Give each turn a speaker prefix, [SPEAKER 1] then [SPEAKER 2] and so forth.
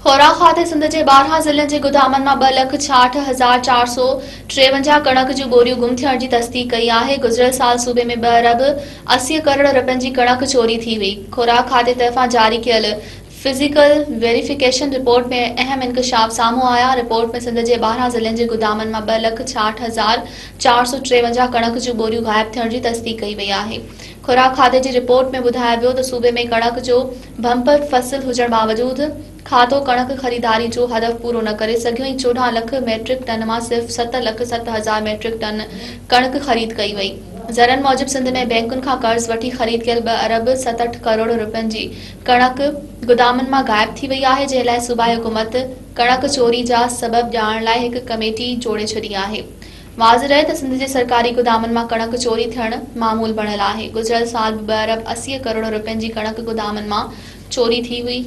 [SPEAKER 1] خوراڪ کاتي سنڌ جي 12 ضلعن جي گدامن مان 2,66,453 ڪڻڪ جون ٻوريون گم ٿيڻ جي تصديق ڪئي آهي. گذريل سال صوبي ۾ 2 ارب 80 ڪروڙ رپين جي ڪڻڪ چوري ٿي هئي. خوراڪ کاتي طرفان جاري ڪيل فزيڪل ويريفڪيشن رپورٽ ۾ اهم انڪشاف سامهون آيا. رپورٽ ۾ سنڌ جي 12 ضلعن جي گدامن مان 2,66,453 ڪڻڪ جون ٻوريون غائب ٿيڻ جي تصديق ڪئي وئي آهي. خوراڪ کاتي جي رپورٽ ۾ ٻڌايو ويو ته صوبي ۾ ڪڻڪ جو بمپر فصل هجڻ باوجود کاتو ڪڻڪ خريداري جو هدف پورو نه ڪري سگهيو ۽ 14 لک ميٽرڪ ٽن مان صرف 7 لک 7000 ميٽرڪ ٽن ڪڻڪ خريد ڪئي وئي. ذريعن موجب سنڌ ۾ بئنڪن کان قرض وٺي خريد ڪيل 2 ارب 67 ڪروڙ رپين جي ڪڻڪ گدامن مان غائب ٿي وئي آهي جنهن لاء صوبائي حڪومت ڪڻڪ چوري جا سبب ڄاڻڻ لاء هڪ ڪميٽي جوڙي ڇڏي آهي. واضح رهي ته سنڌ جي سرڪاري گدامن مان ڪڻڪ چوري ٿيڻ معمول بڻيل آهي. گذريل سال به 2 ارب 80 ڪروڙ رپين جي ڪڻڪ گدامن مان چوري ٿي هئي.